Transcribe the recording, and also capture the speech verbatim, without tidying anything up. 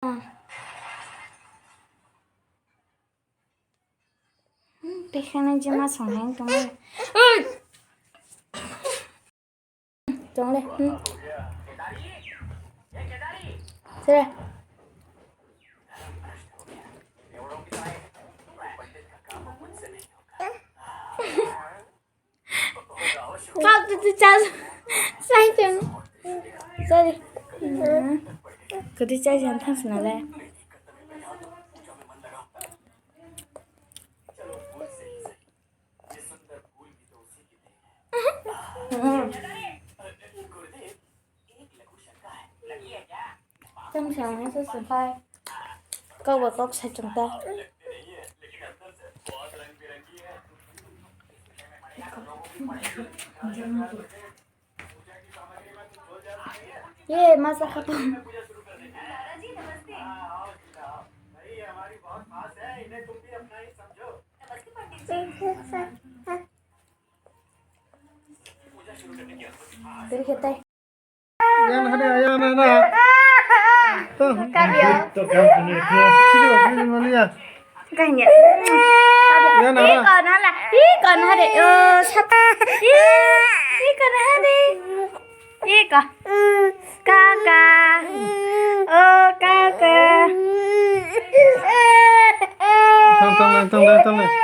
Hmm, tei khe nang jema song hai tong. Oi! Tong le. Hmm. Sere. Kau tu tu chal. Sai tong. Sorry. Hmm. Kau tu chal jam thang sina le. Tamo sa ang sa sa pai. Kok ba kok sa chung ta. Ye, masa khatung. Diri khe tai. Yan hade, yan hade. Kabio. Sini, sini, mania. Kanya. Yan hade. Iko nala. Iko nade. Oh, sat. Iko nade. Iko. Kaka. Oh, kaka. Tang, tang, tang, tang, tang.